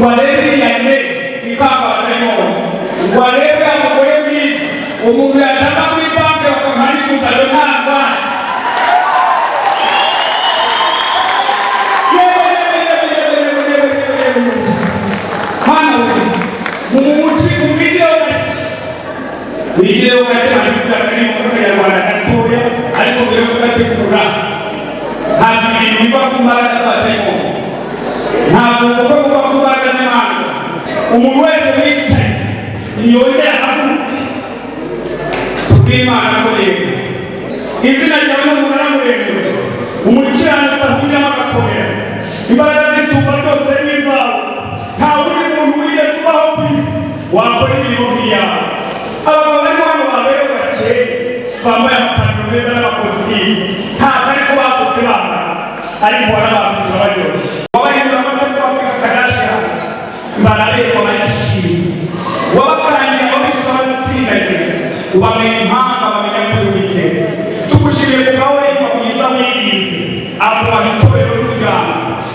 Ngo arebe iriya ne ikamba abadayimoni, ngo arebe uriya mugore mwiza umuntu yatanga muri banki bakamuha n'inguzanyo nta ngwate. Yewe, yewe, yewe, yewe, yewe, yewe, yewe! Hano we, mu muci umwigireho gake, wigireho gake. Hanyuma akarimo k'akanyarwanda gatoya, ariko mbere yo kugategura, ntabwo ibintu biva ku mbaraga z'abadayimoni, ntabwo ubukwe buva ku mbaraga z'Imana. Umuntu wese wicaye ntiyongere ahaguruke. Tubwire Imana ko yego, izina ryawe ni umunara muremure umukiranutsi ahungiramo agakomera. Imbaraga z'isumba ryose ni izawe. Nta wundi muntu wigeze ubaho ku isi wakora imirimo nk'iyawe. Abagabo barimo hano baberewe, bakeye, bambaye amapantaro meza n'amakositimu, ntabwo ariko bavutse bambara, ariko warabambitse, urabaryoshye. Wabahindura amateka, wambika Kardashians, baraberwa, barishimye. Wabakarangiye ababisha, baratsindagira, ubamenya impanga, bamenya kuri Uwiteka. Tugushimiye ku bwawe mwiza wirinze, akubaha itorero n'umuryango,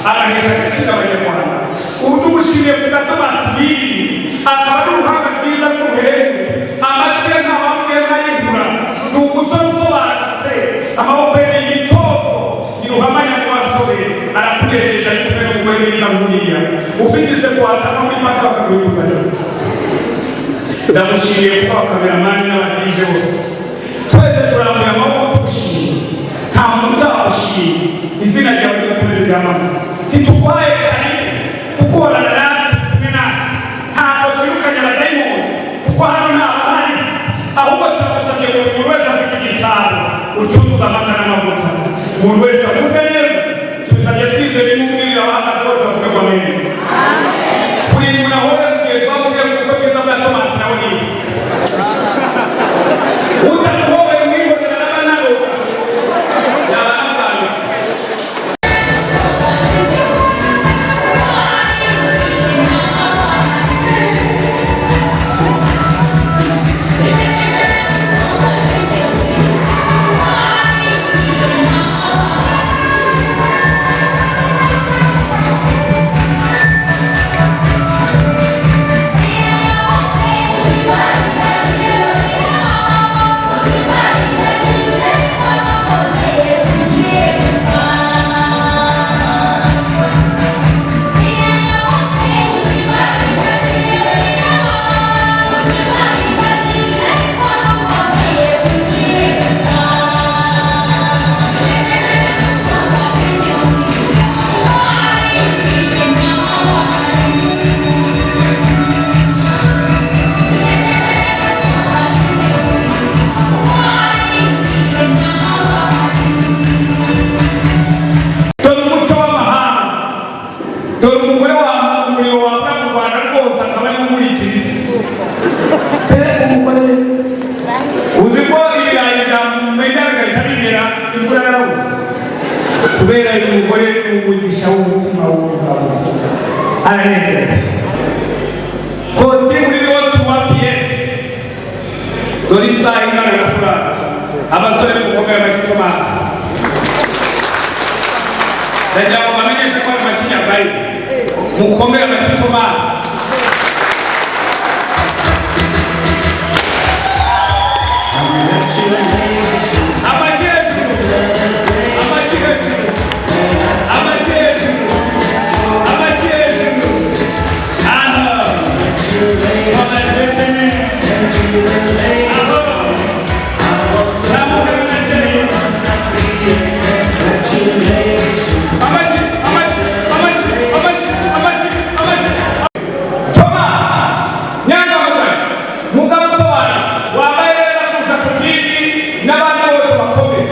agahesha agaciro Abanyarwanda. Ubu tugushimiye ku bwa Tomasi wirinze, akaba ari uruhanga rwiza rw'uruhembe. Amatwi ye ntabambuye nk'ay'ingura, ni umusore usobanutse. Amaboko ye ni imitozo, ni ruhamanya mu basore. Arakunejeje ari kumwe n'umugore mwiza nk'uriya. Ufite iseko watanga muri banki bakaguha inguzanyo. Ndamushimiye kuko abakameramani n'aba DJ bose, twese turambuye amaboko tugushimiye. Nta muntu utagushimiye. Izina ryawe rigakomeza ryamamaza. Ntituguhaye karibu kuko uhorana natwe, kumwe natwe. Ntabwo twirukanye abadayimoni kuko hano ntabahari, ahubwo turagusabye ngo buri muntu wese afite igisabo ucuruza amata n'amavuta, umuntu wese avuge neza. Tubisabye twizeye n'umwirira. Abahagaze bose bavuge ngo amen. Buri muntu ahore mugenzi we amubwire ngo ubukwe bwiza bwa Tomasi nawe ni utamuhobeye, umwibonera n'aba nabo yaba anabwanwa. Dore umuco w'amahanga, dore umugore wa umuriro wabura mu Rwanda rwose, akaba ariwe umurikira isi pe. Umugore uzi ko ibirayi byamumenya bigahita bimera, imvura yarabuze kubera uyu mugore. Ni umugisha w'umutima w'umugabo, aranezerewe. Kositimu ririho tuwa piyesi, dore isaha ingana na furati. Abasore, mukomere amashyi Tomasi. Ndagira ngo bamenyeshe ko ari amashyi nyagayo. Mukomere amashyi Tomasi. Amashyi hejuru, amashyi hejuru, amashyi hejuru, amashyi hejuru! Aho, congratulations! Aho zamukana na chérie. Amashyi, amashyi, amashyi, amashyi, amashyi, amashyi! Thomas Nyangamugayo, mugabo usobanutse, wambaye neza kurusha Putini n'abandi bose bakomeye.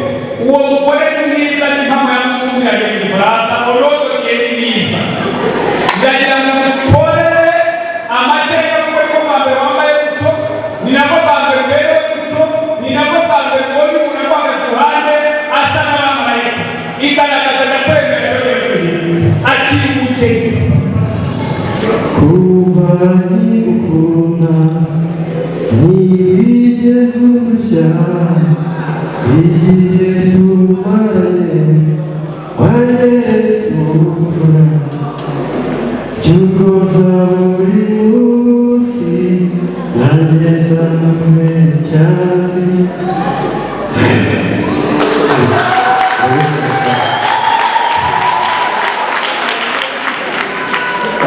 Uwo mugore ni mwiza, ni impamo ya Mungu mu Gifaransa orodo ni mwiza. Ndagira ngo mukorere amateka, kuko ariko bwa mbere wambaye gutyo, ni nabwo bwa mbere uberewe gutyo, ni nabwo bwa mbere ubonye umuntu aguhagaze iruhande asa n'abamarayika. Igaragaza ndakwemera cyongera guhinduka akiri umugeni. Kuva nkigukunda ntiwigeze urushya. Igihe tumaranye wanyeretse ubupfura cy'ukoza.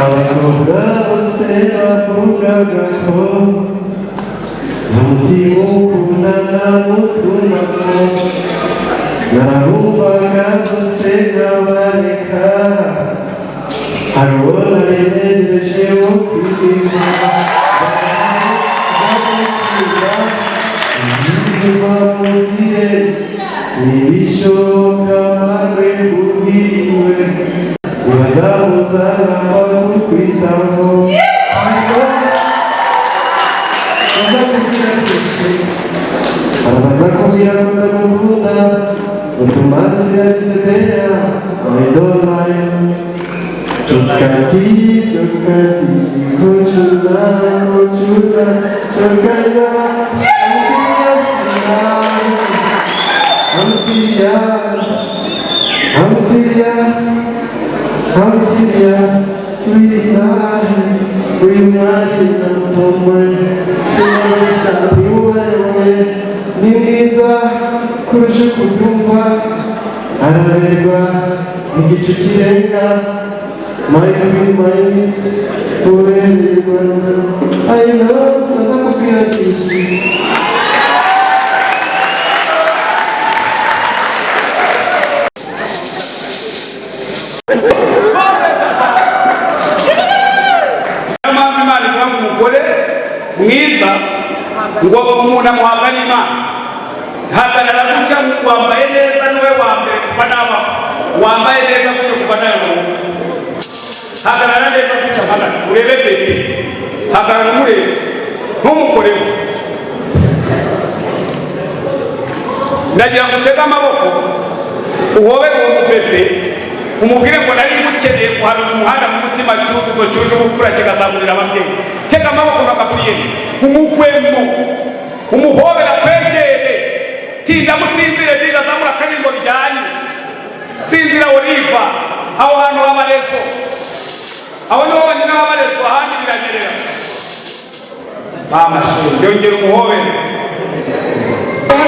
Abakobwa bose bavugaga ko umutima ukunda namutumako, narabumvaga bose nkabareka, hari uwo nari ntegereje wo kwishima. Ntibishoboka mpagwe kubwiwe ntibazabuzana bakukwitaho. Bazakubwira ko ndagukunda, utuma sinabizitera. I don't lie. Chocati, chocati, kuchula, kuchula, chocala. I'm serious, I'm serious, I'm serious, I'm serious. We married ndamutomboye, sinabeshya ntiwubarewe, ni mwiza kurusha uko ubyumva, araberwa igicu kirenga. My queen, my miss, ubereye u Rwanda. I love, azakubwira byinshi. Niyo mpamvu Imana ivuga ngo umugore mwiza ngo umuntu amuhabwa n'Imana. Hagarara gutya, wambaye neza, niwe wa mbere kuva nabaho wambaye neza gutya kuva nawe. Hagarara neza gutya mpagaze, urebe bébé. Hagarara umurebe, ntumukoreho. Ndagira ngo utege amaboko, uhobere uwo mubébé, umubwire ngo nari ngukeneye guharura umuhanda mu mutima, cyuzuzo cyuje ubupfura kikazamurira ababyeyi. Tega amaboko nka Gaburiyeli, umugwemo, umuhobera, kwegere. Tinda musinzire, dije azamura akaririmbo bijyanye. Sinzira Oliva, aho hantu habarezo, aho niho honyine habarezo, ahandi biranyerera. Mama shenge, yongera umuhobere.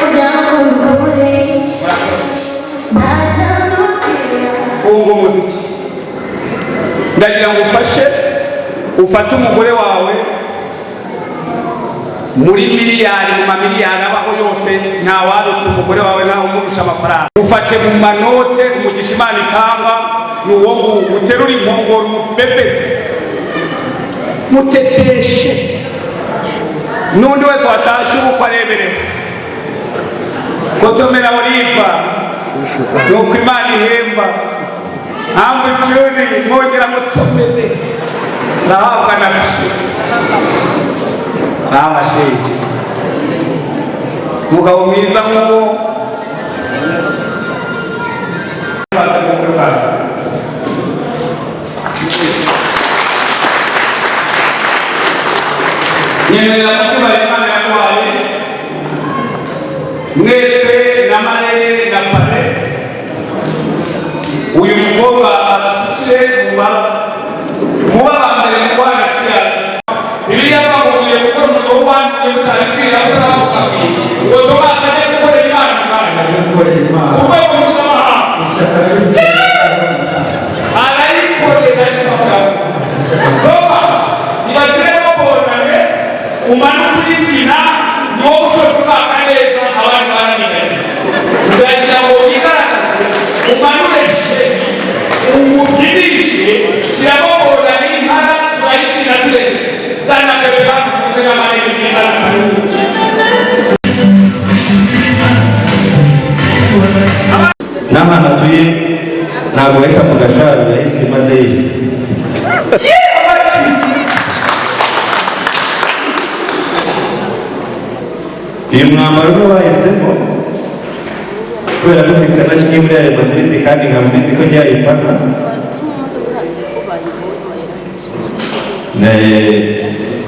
Ndakukure ntacyadutera. Funga umuziki. Ndagira ngo ufashe, ufate umugore wawe. Muri miliyari, mu mamiliyari abaho yose, ntawaruta umugore wawe, ntawe umurusha amafaranga. Ufate mu manote, umugisha Imana itanga ni uwo nguwo. Uterure inkongoro, umubebese, muteteshe, n'undi wese watashye ubukwe arebereho. Gotomera Oliva, ni uko Imana ihemba. Mpamvu icuri mwongera mutomere, ndahabwa na bishyi ntabashenge. Umugabo mwiza nk'uwo baza mu bukwe bwawe. Nyemerera kukubaha Imana yaguhaye mwese na marraine na parrain. Uyu mukobwa abasukire muba ba mbere mu guhana kirasi. Bibiliya bamubwiye gukora umurimo w'ubandi mutari kwira utarabukamiye, ngo Tomasi ajye gukorera Imana mu kanya Gukorera Imana ku rwego mpuzamahanga. Ishyaka rifite Arayikorera nyamugabo. Toma, nibashyiremo bonane, umanuke uyibyina, ni wowe ushoje umwaka neza, abandi baraniganye. Ndagira ngo wigaragaze, umanure sheri, umubyinishe, shyiramo bonane, impara turayibyina tureze. Zana bébé bakuze n'amarebe meza n'akarungi. N'ahantu atuye ntabwo bahita mu Gasharu, yahise Madeyi. Amashyi. Uyu mwambaro niwo bahisemo kubera ko Cristiano akiri muri Real Madrid, kandi nkaba mbizi ko njyayifana.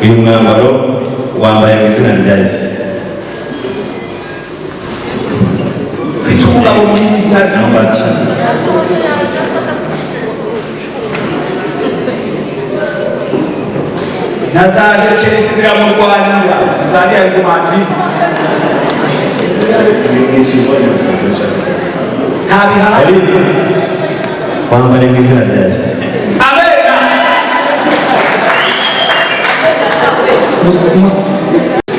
Uyu mwambaro wambaye mu izina rya Yesu. Mfite umugabo mwiza. Nambaki. Nazaje Chelsea ziramurwanira, za Real Madrid nta bihari. Wambare mu izina rya Yesu. Abera. Mus- mus-